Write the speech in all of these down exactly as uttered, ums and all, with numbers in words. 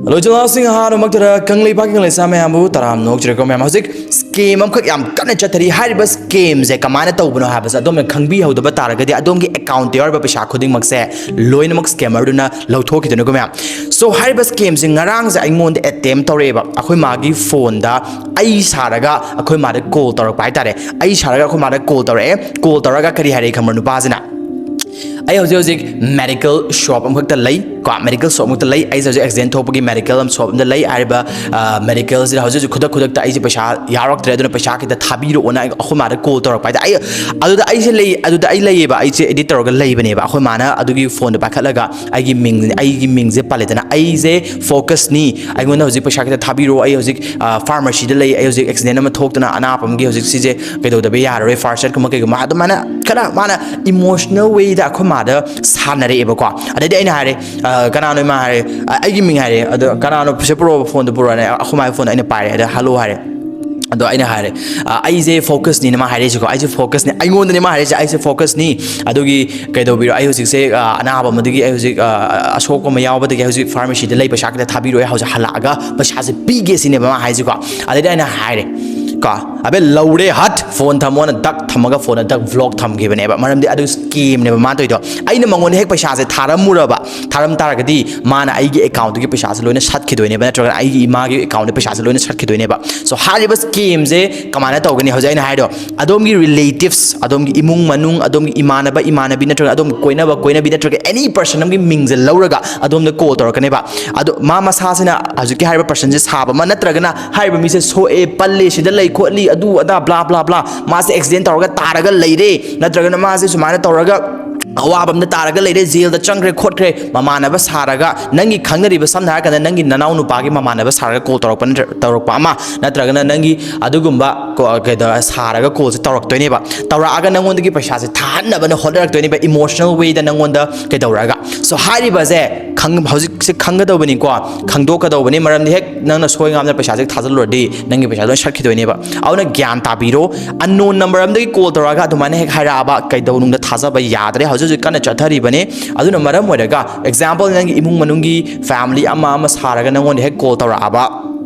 Hello ꯏꯆꯤꯜ ꯏꯅꯥꯎꯁꯤꯡ, ꯑꯍꯥꯟꯕꯃꯛꯇꯗ ꯀꯪꯂꯩꯄꯥꯛꯀꯤ ꯀꯪꯂꯩꯆꯥ ꯃꯌꯥꯝꯕꯨ ꯇꯔꯥꯝꯅ ꯑꯣꯛꯆꯔꯤꯀꯣ꯫ ꯃꯌꯥꯝ, ꯍꯧꯖꯤꯛ ꯁ꯭ꯀꯦꯝ ꯑꯃꯈꯛ ꯌꯥꯝ ꯀꯟꯅ ꯆꯠꯊꯔꯤ꯫ ꯍꯥꯏꯔꯤꯕ ꯁ꯭ꯀꯦꯝꯁꯦ ꯀꯃꯥꯏꯅ ꯇꯧꯕꯅꯣ ꯍꯥꯏꯕꯁꯦ ꯑꯗꯣꯝꯅ ꯈꯪꯕꯤꯍꯧꯗꯕ ꯇꯥꯔꯒꯗꯤ, ꯑꯗꯣꯝꯒꯤ ꯑꯦꯀꯥꯎꯟꯇ ꯌꯥꯎꯔꯤꯕ ꯄꯩꯁꯥ ꯈꯨꯗꯤꯡꯃꯛꯁꯦ ꯂꯣꯏꯅꯃꯛ ꯁ꯭ꯀꯦꯃꯔꯗꯨꯅ ꯂꯧꯊꯣꯛꯈꯤꯗꯣꯏꯅꯤꯀꯣ ꯃꯌꯥꯝ꯫ ꯁꯣ, ꯍꯥꯏꯔꯤꯕ ꯁ꯭ꯀꯦꯝꯁꯦ ꯉꯔꯥꯡꯁꯦ ꯑꯩꯉꯣꯟꯗ ꯑꯦꯇꯦꯝ ꯇꯧꯔꯛꯑꯦꯕ꯫ ꯑꯩꯈꯣꯏ ꯃꯥꯒꯤ ꯐꯣꯟꯗ ꯑꯩ ꯁꯥꯔꯒ ꯑꯩꯈꯣꯏ ꯃꯥꯗ ꯀꯣꯜ ꯇꯧꯔꯛꯄ ꯍꯥꯏꯇꯥꯔꯦ꯫ ꯑꯩ ꯁꯥꯔꯒ ꯑꯩꯈꯣꯏ ꯃꯥꯗ ꯀꯣꯜ ꯇꯧꯔꯛꯑꯦ꯫ ꯀꯣꯜ ꯇꯧꯔꯒ ꯀꯔꯤ ꯍꯥꯏꯔꯛꯏ ꯈꯪꯕ꯭ꯔꯥ ꯅꯨꯄꯥꯁꯤꯅ? "ꯑꯩ ꯍꯧꯖꯤꯛ ꯍꯧꯖꯤꯛ ꯃꯦꯗꯤꯀꯦꯜ ꯁꯣꯞ ꯑꯃꯈꯛꯇ ꯂꯩ ꯀꯣ, ꯃꯦꯗꯤꯀꯦꯜ ꯁꯣꯞ ꯑꯃꯈꯛꯇ ꯂꯩ꯫ ꯑꯩꯁꯦ ꯍꯧꯖꯤꯛ ꯑꯦꯛꯁꯤꯗꯦꯟ ꯊꯣꯛꯄꯒꯤ ꯃꯦꯗꯤꯀꯦꯜ ꯑꯃ ꯁꯣꯞ ꯑꯃꯗ ꯂꯩ꯫ ꯍꯥꯏꯔꯤꯕ ꯃꯦꯗꯤꯀꯦꯜꯁꯤꯗ ꯍꯧꯖꯤꯛ ꯍꯧꯖꯤꯛ ꯈꯨꯗꯛ ꯈꯨꯗꯛꯇ ꯑꯩꯁꯦ ꯄꯩꯁꯥ ꯌꯥꯎꯔꯛꯇ꯭ꯔꯦ, ꯑꯗꯨꯅ ꯄꯩꯁꯥ ꯈꯤꯇ ꯊꯥꯕꯤꯔꯛꯑꯣꯅ" ꯑꯩ, ꯑꯩꯈꯣꯏ ꯃꯥꯗ ꯀꯣꯜ ꯇꯧꯔꯛꯄ ꯍꯥꯏꯇꯥꯔꯦ꯫ ꯑꯩ ꯑꯗꯨꯗ ꯑꯩꯁꯦ ꯂꯩ, ꯑꯗꯨꯗ ꯑꯩ ꯂꯩꯌꯦꯕ, ꯑꯩꯁꯦ ꯑꯦꯗꯤꯠ ꯇꯧꯔꯒ ꯂꯩꯕꯅꯦꯕ꯫ ꯑꯩꯈꯣꯏ ꯃꯥꯅ ꯑꯗꯨꯒꯤ ꯐꯣꯟꯗꯣ ꯄꯥꯏꯈꯠꯂꯒ ꯑꯩꯒꯤ ꯃꯤꯡ, ꯑꯩꯒꯤ ꯃꯤꯡꯁꯦ ꯄꯜꯂꯦꯗꯅ, "ꯑꯩꯁꯦ ꯐꯣꯀꯁꯅꯤ, ꯑꯩꯉꯣꯟꯗ ꯍꯧꯖꯤꯛ ꯄꯩꯁꯥ ꯈꯤꯇ ꯊꯥꯕꯤꯔꯛꯑꯣ, ꯑꯩ ꯍꯧꯖꯤꯛ ꯐꯥꯔꯃꯥꯁꯤꯗ ꯂꯩ, ꯑꯩ ꯍꯧꯖꯤꯛ ꯑꯦꯛꯁꯤꯗꯦꯟ ꯑꯃ ꯊꯣꯛꯇꯅ ꯑꯅꯥꯕ ꯑꯃꯒꯤ ꯍꯧꯖꯤꯛ ꯁꯤꯁꯦ ꯀꯩꯗꯧꯗꯕ ꯌꯥꯔꯔꯣꯏ, ꯐꯥꯔꯁ ꯑꯦꯗꯀꯨꯝꯕ ꯀꯩꯒꯨꯝꯕ", ꯑꯗꯨꯃꯥꯏꯅ ꯈꯔ ꯃꯥꯅ ꯏꯃꯣꯁꯅꯦꯜ ꯋꯦꯗ ꯑꯩꯈꯣꯏ ꯃꯥꯗ ꯁꯥꯟꯅꯔꯛꯑꯦꯕꯀꯣ꯫ ꯑꯗꯩꯗꯤ ꯑꯩꯅ ꯍꯥꯏꯔꯦ, "ꯑ, ꯀꯅꯥꯅꯣ ꯏꯃꯥ?" ꯍꯥꯏꯔꯦ꯫ "ꯑ, ꯑꯩꯒꯤ ꯃꯤꯡ" ꯍꯥꯏꯔꯦ꯫ "ꯑꯗꯣ ꯀꯅꯥꯅꯣ, ꯁꯦ ꯄꯨꯔꯛꯑꯣ, ꯐꯣꯟꯗꯣ ꯄꯨꯔꯛꯑꯣꯅꯦ", ꯑꯩꯈꯣꯏ ꯃꯥꯒꯤ ꯐꯣꯟꯗꯣ ꯑꯩꯅ ꯄꯥꯏꯔꯦ꯫ ꯑꯗ "ꯍꯜꯂꯣ" ꯍꯥꯏꯔꯦ꯫ ꯑꯗꯣ ꯑꯩꯅ ꯍꯥꯏꯔꯦ, "ꯑ, ꯑꯩꯁꯦ ꯐꯣꯀꯁꯅꯤꯅ" ꯃꯥ ꯍꯥꯏꯔꯛꯏꯁꯦꯀꯣ꯫ "ꯑꯩꯁꯦ ꯐꯣꯀꯁꯅꯤ, ꯑꯩꯉꯣꯟꯗꯅꯦ" ꯃꯥ ꯍꯥꯏꯔꯛꯏꯁꯦ, "ꯑꯩꯁꯦ ꯐꯣꯀꯁꯅꯤ, ꯑꯗꯨꯒꯤ ꯀꯩꯗꯧꯕꯤꯔꯣ, ꯑꯩ ꯍꯧꯖꯤꯛꯁꯦ, ꯑ, ꯑꯅꯥꯕ ꯑꯃꯗꯒꯤ, ꯑꯩ ꯍꯧꯖꯤꯛ, ꯑ, ꯑꯁꯣꯛꯄ ꯑꯃ ꯌꯥꯎꯕꯗꯒꯤ ꯍꯧꯖꯤꯛ ꯐꯥꯔꯃꯥꯁꯤꯗ ꯂꯩ, ꯄꯩꯁꯥ ꯈꯤꯇ ꯊꯥꯕꯤꯔꯛꯑꯣ, ꯑꯩ ꯍꯧꯖꯤꯛ ꯍꯜꯂꯛꯑꯒ ꯄꯩꯁꯥꯁꯦ ꯄꯤꯒꯦ" ꯁꯤꯅꯦꯕ ꯃꯥ ꯍꯥꯏꯁꯦꯀꯣ꯫ ꯑꯗꯩꯗꯤ ꯑꯩꯅ ꯍꯥꯏꯔꯦ ꯀꯣ, "ꯑꯕꯦ, ꯂꯧꯔꯦ, ꯍꯠ, ꯐꯣꯟ ꯊꯝꯃꯣꯅ" ꯗꯛ ꯊꯝꯃꯒ ꯐꯣꯟꯗ ꯗꯛ ꯕ꯭ꯂꯣꯛ ꯊꯝꯈꯤꯕꯅꯦꯕ꯫ ꯃꯔꯝꯗꯤ ꯑꯗꯨ ꯁ꯭ꯀꯦꯝꯅꯦꯕ ꯃꯥꯅ ꯇꯧꯔꯤꯗꯣ꯫ ꯑꯩꯅ ꯃꯉꯣꯟꯗ ꯍꯦꯛ ꯄꯩꯁꯥꯁꯦ ꯊꯥꯔꯝꯃꯨꯔꯕ, ꯊꯥꯔꯝ ꯇꯥꯔꯒꯗꯤ ꯃꯥꯅ ꯑꯩꯒꯤ ꯑꯦꯀꯥꯎꯟꯠꯇꯒꯤ ꯄꯩꯁꯥꯁꯦ ꯂꯣꯏꯅ ꯁꯠꯈꯤꯗꯣꯏꯅꯦꯕ, ꯅꯠꯇ꯭ꯔꯒꯅ ꯑꯩꯒꯤ ꯏꯃꯥꯒꯤ ꯑꯦꯀꯥꯎꯟꯠꯇ ꯄꯩꯁꯥꯁꯦ ꯂꯣꯏꯅ ꯁꯠꯈꯤꯗꯣꯏꯅꯦꯕ꯫ ꯁꯣ, ꯍꯥꯏꯔꯤꯕ ꯁ꯭ꯀꯦꯝꯁꯦ ꯀꯃꯥꯏꯅ ꯇꯧꯒꯅꯤ? ꯍꯧꯖꯤꯛ ꯑꯩꯅ ꯍꯥꯏꯗꯣ, ꯑꯗꯣꯝꯒꯤ ꯔꯤꯂꯦꯇꯤꯚꯁ, ꯑꯗꯣꯝꯒꯤ ꯏꯃꯨꯡ ꯃꯅꯨꯡ, ꯑꯗꯣꯝꯒꯤ ꯏꯃꯥꯟꯅꯕ ꯏꯃꯥꯟꯅꯕꯤ, ꯅꯠꯇ꯭ꯔꯒ ꯑꯗꯣꯝꯒꯤ ꯀꯣꯏꯅꯕ ꯀꯣꯏꯅꯕꯤ, ꯅꯠꯇ꯭ꯔꯒ ꯑꯦꯅꯤ ꯄꯔꯁꯟ ꯑꯃꯒꯤ ꯃꯤꯡꯁꯦ ꯂꯧꯔꯒ ꯑꯗꯣꯝꯗ ꯀꯣꯜ ꯇꯧꯔꯛꯀꯅꯦꯕ꯫ ꯑꯗꯣ ꯃꯥ ꯃꯁꯥꯁꯤꯅ ꯍꯧꯖꯤꯛꯀꯤ ꯍꯥꯏꯔꯤꯕ ꯄꯔꯁꯟꯁꯦ ꯁꯥꯕ ꯑꯃ, ꯅꯠꯇ꯭ꯔꯒꯅ ꯍꯥꯏꯔꯤꯕ ꯃꯤꯁꯦ ꯁꯣꯛꯑꯦ, ꯄꯜꯂꯦ, ꯁꯤꯗ ꯂꯩ ꯈꯣꯠꯂꯤ, ꯑꯗꯨ ꯑꯗꯥ, ꯕ꯭ꯂꯥ ꯕ꯭ꯂꯥ ꯕ꯭ꯂꯥ, ꯃꯥꯁꯦ ꯑꯦꯛꯁꯤꯗꯦꯟ ꯇꯧꯔꯒ ꯇꯥꯔꯒ ꯂꯩꯔꯦ, ꯅꯠꯇ꯭ꯔꯒꯅ ꯃꯥꯁꯦ ꯁꯨꯃꯥꯏꯅ ꯇꯧꯔꯒ ꯑꯋꯥꯕ ꯑꯃꯗ ꯇꯥꯔꯒ ꯂꯩꯔꯦ, ꯖꯦꯜꯗ ꯆꯪꯈ꯭ꯔꯦ ꯈꯣꯠꯈ꯭ꯔꯦ, ꯃꯃꯥꯟꯅꯕ ꯁꯥꯔꯒ, ꯅꯪꯒꯤ ꯈꯪꯅꯔꯤꯕ, ꯁꯝꯅ ꯍꯥꯏꯔꯀꯥꯟꯗ, ꯅꯪꯒꯤ ꯅꯅꯥꯎ ꯅꯨꯄꯥꯒꯤ ꯃꯃꯥꯟꯅꯕ ꯁꯥꯔꯒ ꯀꯣꯜ ꯇꯧꯔꯛꯄ ꯅꯠꯇ꯭ꯔ-, ꯇꯧꯔꯛꯄ ꯑꯃ, ꯅꯠꯇ꯭ꯔꯒꯅ ꯅꯪꯒꯤ ꯑꯗꯨꯒꯨꯝꯕ ꯀꯣ-, ꯀꯩꯗꯧ-, ꯁꯥꯔꯒ ꯀꯣꯜꯁꯦ ꯇꯧꯔꯛꯇꯣꯏꯅꯦꯕ꯫ ꯇꯧꯔꯛꯑꯒ ꯅꯪꯉꯣꯟꯗꯒꯤ ꯄꯩꯁꯥꯁꯦ ꯊꯥꯍꯟꯅꯕꯅ ꯍꯣꯠꯅꯔꯛꯇꯣꯏꯅꯦꯕ, ꯏꯃꯣꯁꯅꯦꯜ ꯋꯦꯗ ꯅꯪꯉꯣꯟꯗ ꯀꯩꯗꯧꯔꯒ꯫ ꯁꯣ, ꯍꯥꯏꯔꯤꯕꯁꯦ ꯈꯪ-, ꯍꯧꯖꯤꯛꯁꯦ ꯈꯪꯒꯗꯧꯕꯅꯤꯀꯣ, ꯈꯪꯗꯣꯛꯀꯗꯧꯕꯅꯤ꯫ ꯃꯔꯝꯗꯤ ꯍꯦꯛ ꯅꯪꯅ ꯁꯣꯏ ꯉꯥꯝꯗꯅ ꯄꯩꯁꯥꯁꯦ ꯊꯥꯖꯤꯜꯂꯨꯔꯗꯤ ꯅꯪꯒꯤ ꯄꯩꯁꯥ ꯂꯣꯏ ꯁꯠꯈꯤꯗꯣꯏꯅꯦꯕ꯫ ꯑꯗꯨꯅ ꯒ꯭ꯌꯥꯟ ꯇꯥꯕꯤꯔꯣ꯫ ꯑꯟꯅꯣꯟ ꯅꯝꯕꯔ ꯑꯃꯗꯒꯤ ꯀꯣꯜ ꯇꯧꯔꯛꯑꯒ ꯑꯗꯨꯃꯥꯏꯅ ꯍꯦꯛ ꯍꯥꯏꯔꯛꯑꯕ, ꯀꯩꯗꯧꯅꯨꯡꯗ ꯊꯥꯖꯕ ꯌꯥꯗ꯭ꯔꯦ꯫ ꯍꯧꯖꯤꯛ ꯍꯧꯖꯤꯛ ꯀꯟꯅ ꯆꯠꯊꯔꯤꯕꯅꯤ꯫ ꯑꯗꯨꯅ ꯃꯔꯝ ꯑꯣꯏꯔꯒ, example, ꯅꯪꯒꯤ ꯏꯃꯨꯡ ꯃꯅꯨꯡꯒꯤ family ꯑꯃ ꯑꯃ ꯁꯥꯔꯒ ꯅꯪꯉꯣꯟꯗ ꯍꯦꯛ call ꯇꯧꯔꯛꯑꯕ,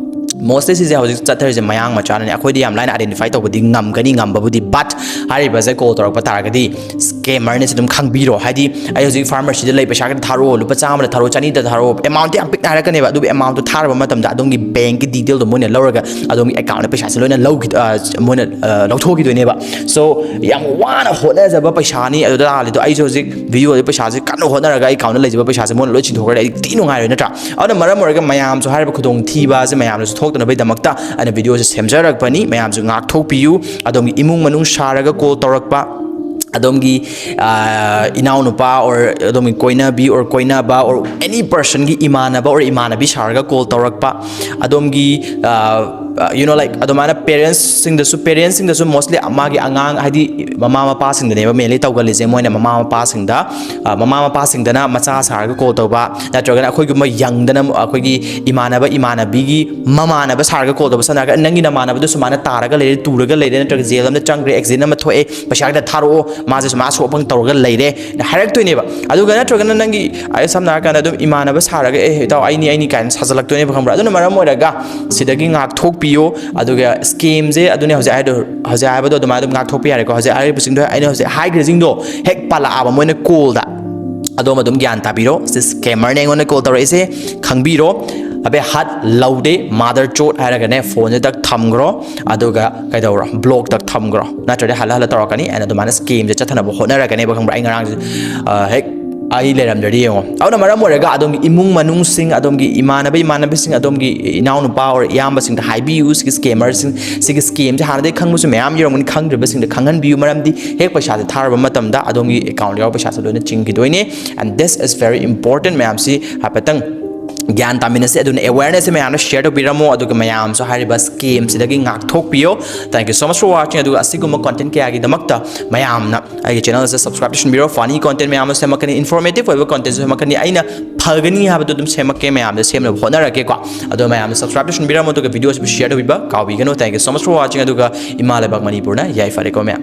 mostly ꯁꯤꯁꯦ ꯍꯧꯖꯤꯛ ꯆꯠꯊꯔꯤꯁꯦ ꯃꯌꯥꯡ ꯃꯆꯥꯅꯅꯦ꯫ ꯑꯩꯈꯣꯏꯗꯤ ꯌꯥꯝ ꯂꯥꯏꯅ identify ꯇꯧꯕꯗꯤ ꯉꯝꯒꯅꯤ, ꯉꯝꯕꯕꯨꯗꯤ, but ꯍꯥꯏꯔꯤꯕꯁꯦ call ꯇꯧꯔꯛꯄ ꯇꯥꯔꯒꯗꯤ scammerꯅꯦ, ꯁꯤ ꯑꯗꯨꯝ ꯈꯪꯕꯤꯔꯣ꯫ ꯍꯥꯏꯗꯤ, "ꯑꯩ ꯍꯧꯖꯤꯛ pharmacyꯗ ꯂꯩ, ꯄꯩꯁꯥ ꯈꯤꯇ ꯊꯥꯔꯛꯑꯣ, ꯂꯨꯄꯥ ꯆꯥꯝꯃꯗ ꯊꯥꯔꯛꯑꯣ, ꯆꯅꯤꯗ ꯊꯥꯔꯛꯑꯣ", amountꯇꯤ ꯌꯥꯝ ꯄꯤꯛꯅ ꯍꯥꯏꯔꯛꯀꯅꯦꯕ, ꯑꯗꯨꯕꯨ amountꯇꯣ ꯊꯥꯔꯕ ꯃꯇꯝꯗ ꯑꯗꯣꯝꯒꯤ bankꯀꯤ detailꯗꯣ ꯃꯣꯏꯅ ꯂꯧꯔꯒ ꯑꯗꯣꯝꯒꯤ accountꯇ ꯄꯩꯁꯥꯁꯦ ꯂꯣꯏꯅ ꯂꯧꯈꯤ-, ꯑ, ꯃꯣꯏꯅ, ꯑ, ꯂꯧꯊꯣꯛꯈꯤꯗꯣꯏꯅꯦꯕ꯫ So, ꯌꯥꯝ ꯋꯥꯅ ꯍꯣꯠꯅꯖꯕ ꯄꯩꯁꯥꯅꯤ ꯑꯗꯨꯗ ꯇꯥꯜꯂꯤꯗꯣ꯫ ꯑꯩꯁꯨ ꯍꯧꯖꯤꯛ videoꯗ ꯄꯩꯁꯥꯁꯦ ꯀꯟꯅ ꯍꯣꯠꯅꯔꯒ accountꯇ ꯂꯩꯖꯕ ꯄꯩꯁꯥꯁꯦ ꯃꯣꯏꯅ ꯂꯣꯏ ꯆꯤꯡꯊꯣꯛꯈ꯭ꯔꯗꯤ ꯑꯩ ꯊꯤ ꯅꯨꯡꯉꯥꯏꯔꯣꯏ, ꯅꯠꯇ꯭ꯔꯥ? ꯑꯗꯨꯅ ꯃꯔꯝ ꯑꯣꯏꯔꯒ ꯃꯌꯥꯝꯁꯨ ꯍꯥꯏꯔꯤꯕ ꯈꯨꯗꯣꯡꯊꯤꯕ ꯑꯁꯤ ꯃꯌꯥꯝꯅꯁꯨ ꯊꯣꯛꯇꯅꯕꯒꯤꯗꯃꯛꯇ ꯑꯩꯅ videoꯁꯦ ꯁꯦꯝꯖꯔꯛꯄꯅꯤ꯫ ꯃꯌꯥꯝꯁꯨ ꯉꯥꯛꯊꯣꯛꯄꯤꯌꯨ꯫ ꯑꯗꯣꯝꯒꯤ ꯏꯃꯨꯡ ꯃꯅꯨꯡ ꯁꯥꯔꯒ call ꯇꯧꯔꯛꯄ, ꯑꯗꯣꯝꯒꯤ, ꯑ, ꯏꯅꯥꯎꯅꯨꯄꯥ or ꯑꯗꯣꯝꯒꯤ ꯀꯣꯏꯅꯕꯤ or ꯀꯣꯏꯅꯕ or any personꯒꯤ ꯏꯃꯥꯟꯅꯕ or ꯏꯃꯥꯟꯅꯕꯤ ꯁꯥꯔꯒ call ꯇꯧꯔꯛꯄ, ꯑꯗꯣꯝꯒꯤ, ꯑ, ꯑ, you know, like, ꯑꯗꯨꯃꯥꯏꯅ parentsꯁꯤꯡꯗꯁꯨ, parentsꯁꯤꯡꯗꯁꯨ mostly ꯃꯥꯒꯤ ꯑꯉꯥꯡ, ꯍꯥꯏꯗꯤ ꯃꯃꯥ ꯃꯄꯥꯁꯤꯡꯗꯅꯦꯕ mainly ꯇꯧꯒꯜꯂꯤꯁꯦ꯫ ꯃꯣꯏꯅ ꯃꯃꯥ ꯃꯄꯥꯁꯤꯡꯗ, ꯑ, ꯃꯃꯥ ꯃꯄꯥꯁꯤꯡꯗꯅ ꯃꯆꯥ ꯁꯥꯔꯒ call ꯇꯧꯕ, ꯅꯠꯇ꯭ꯔꯒꯅ ꯑꯩꯈꯣꯏꯒꯨꯝꯕ youngꯗꯅ ꯑꯩꯈꯣꯏꯒꯤ ꯏꯃꯥꯟꯅꯕ ꯏꯃꯥꯟꯅꯕꯤꯒꯤ ꯃꯃꯥꯟꯅꯕ ꯁꯥꯔꯒ call ꯇꯧꯕ꯫ ꯁꯝꯅ ꯍꯥꯏꯔꯒ, "ꯅꯪꯒꯤ ꯅꯃꯥꯟꯅꯕꯗꯣ ꯁꯨꯃꯥꯏꯅ ꯇꯥꯔꯒ ꯂꯩꯔꯦ, ꯇꯨꯔꯒ ꯂꯩꯔꯦ, ꯅꯠꯇ꯭ꯔꯒ jail ꯑꯃꯗ ꯆꯪꯈ꯭ꯔꯦ, accident ꯑꯃ ꯊꯣꯛꯑꯦ, ꯄꯩꯁꯥ ꯈꯤꯇ ꯊꯥꯔꯛꯑꯣ, ꯃꯥꯁꯦ ꯁꯨꯃꯥꯏꯅ ꯑꯁꯣꯛ ꯑꯄꯪ ꯇꯧꯔꯒ ꯂꯩꯔꯦ" ꯍꯥꯏꯔꯛꯇꯣꯏꯅꯦꯕ꯫ ꯑꯗꯨꯒ ꯅꯠꯇ꯭ꯔꯒꯅ ꯅꯪꯒꯤ, ꯑꯩ ꯁꯝꯅ ꯍꯥꯏꯔꯀꯥꯟꯗ ꯑꯗꯨꯝ ꯏꯃꯥꯟꯅꯕ ꯁꯥꯔꯒ, "ꯑꯦ, ꯏꯇꯥꯎ, ꯑꯩꯅꯤ, ꯑꯩꯅꯤ" ꯀꯥꯏꯅ ꯁꯥꯖꯜꯂꯛꯇꯣꯏꯅꯦꯕ, ꯈꯪꯕ꯭ꯔꯥ? ꯑꯗꯨꯅ ꯃꯔꯝ ꯑꯣꯏꯔꯒ ꯁꯤꯗꯒꯤ ꯉꯥꯛꯊꯣꯛꯄꯤꯌꯣ꯫ ꯑꯗꯨꯒ scamꯁꯦ ꯑꯗꯨꯅꯦ ꯍꯧꯖꯤꯛ ꯍꯥꯏꯗꯣ, ꯍꯧꯖꯤꯛ ꯍꯥꯏꯕꯗꯣ ꯑꯗꯨꯃꯥꯏꯅ ꯑꯗꯨꯝ ꯉꯥꯛꯊꯣꯛꯄ ꯌꯥꯔꯦꯀꯣ꯫ ꯍꯧꯖꯤꯛ ꯍꯥꯏꯔꯤꯕꯁꯤꯡꯗꯣ, ꯑꯩꯅ ꯍꯧꯖꯤꯛ ꯍꯥꯏꯈ꯭ꯔꯤꯁꯤꯡꯗꯣ ꯍꯦꯛ ꯄꯥꯜꯂꯛꯑꯕ ꯃꯣꯏꯅ callꯗ, ꯑꯗꯣꯝ ꯑꯗꯨꯝ ꯒ꯭ꯌꯥꯟ ꯇꯥꯕꯤꯔꯣ꯫ ꯁꯤ scammerꯅꯦ ꯑꯩꯉꯣꯟꯗ call ꯇꯧꯔꯛꯏꯁꯦ, ꯈꯪꯕꯤꯔꯣ꯫ ꯑꯕꯦ ꯍꯠ ꯂꯧꯗꯦ, mother ꯆꯣꯠ ꯍꯥꯏꯔꯒꯅꯦ phoneꯁꯦ ꯇꯛ ꯊꯝꯈ꯭ꯔꯣ꯫ ꯑꯗꯨꯒ ꯀꯩꯗꯧꯔꯣ? Block ꯇꯛ ꯊꯝꯈ꯭ꯔꯣ꯫ ꯅꯠꯇ꯭ꯔꯗꯤ ꯍꯜꯂ ꯍꯜꯂ ꯇꯧꯔꯛꯀꯅꯤ꯫ ꯑꯩꯅ ꯑꯗꯨꯃꯥꯏꯅ scamꯁꯦ ꯆꯠꯊꯅꯕ ꯍꯣꯠꯅꯔꯛꯀꯅꯦꯕ, ꯈꯪꯕ꯭ꯔꯥ? ꯑꯩ ꯉꯔꯥꯡꯁꯦ, ꯑ, ꯍꯦꯛ ꯑꯩ ꯂꯩꯔꯝꯗ꯭ꯔꯗꯤ ꯌꯦꯡꯉꯣ꯫ ꯑꯗꯨꯅ ꯃꯔꯝ ꯑꯣꯏꯔꯒ ꯑꯗꯣꯝꯒꯤ ꯏꯃꯨꯡ ꯃꯅꯨꯡꯁꯤꯡ, ꯑꯗꯣꯝꯒꯤ ꯏꯃꯥꯟꯅꯕ ꯏꯃꯥꯟꯅꯕꯤꯁꯤꯡ, ꯑꯗꯣꯝꯒꯤ ꯏꯅꯥꯎꯅꯨꯄꯥ or ꯏꯌꯥꯝꯕꯁꯤꯡꯗ ꯍꯥꯏꯕꯤꯌꯨ꯫ ꯁꯤꯒꯤ scammerꯁꯤꯡ, ꯁꯤꯒꯤ scamꯁꯦ ꯍꯥꯟꯅꯗꯒꯤ ꯈꯪꯕꯁꯨ ꯃꯌꯥꯝ ꯌꯧꯔꯝꯒꯅꯤ, ꯈꯪꯗ꯭ꯔꯤꯕꯁꯤꯡꯗ ꯈꯪꯍꯟꯕꯤꯌꯨ꯫ ꯃꯔꯝꯗꯤ ꯍꯦꯛ ꯄꯩꯁꯥꯁꯦ ꯊꯥꯔꯨꯕ ꯃꯇꯝꯗ ꯑꯗꯣꯝꯒꯤ accountꯒꯤ ꯌꯥꯎꯕ ꯄꯩꯁꯥꯁꯦ ꯂꯣꯏꯅ ꯆꯤꯡꯈꯤꯗꯣꯏꯅꯦ꯫ And this is very important꯫ ꯃꯌꯥꯝꯁꯤ ꯍꯥꯏꯐꯦꯠꯇꯪ ꯒ꯭ꯌꯥꯟ ꯇꯥꯃꯤꯟꯅꯁꯤ꯫ ꯑꯗꯨꯅ awarenessꯁꯦ ꯃꯌꯥꯝꯅ share ꯇꯧꯕꯤꯔꯝꯃꯣ, ꯑꯗꯨꯒ ꯃꯌꯥꯝꯁꯨ ꯍꯥꯏꯔꯤꯕ scamꯁꯤꯗꯒꯤ ꯉꯥꯛꯊꯣꯛꯄꯤꯌꯣ꯫ Thank you so much for watching꯫ ꯑꯗꯨꯒ ꯑꯁꯤꯒꯨꯝꯕ content ꯀꯌꯥꯒꯤꯗꯃꯛꯇ ꯃꯌꯥꯝꯅ ꯑꯩꯒꯤ channelꯁꯦ subscribe ꯇꯧꯁꯤꯟꯕꯤꯔꯣ꯫ Funny content ꯃꯌꯥꯝ ꯑꯃ ꯁꯦꯝꯃꯛꯀꯅꯤ, informative ꯑꯣꯏꯕ contentꯁꯨ ꯁꯦꯝꯃꯛꯀꯅꯤ꯫ ꯑꯩꯅ ꯐꯒꯅꯤ ꯍꯥꯏꯕꯗꯣ ꯑꯗꯨꯝ ꯁꯦꯝꯃꯛꯀꯦ, ꯃꯌꯥꯝꯗ ꯁꯦꯝꯅꯕ ꯍꯣꯠꯅꯔꯛꯀꯦꯀꯣ꯫ ꯑꯗꯣ ꯃꯌꯥꯝꯅ subscribe ꯇꯧꯁꯤꯟꯕꯤꯔꯝꯃꯣ, ꯑꯗꯨꯒ videoꯁꯤꯕꯨ share ꯇꯧꯕꯤꯕ ꯀꯥꯎꯕꯤꯒꯅꯨ꯫ Thank you so much for watching꯫ ꯑꯗꯨꯒ ꯏꯃꯥ ꯂꯩꯕꯥꯛ ꯃꯅꯤꯄꯨꯔꯅ ꯌꯥꯏꯐꯔꯦꯀꯣ ꯃꯌꯥꯝ꯫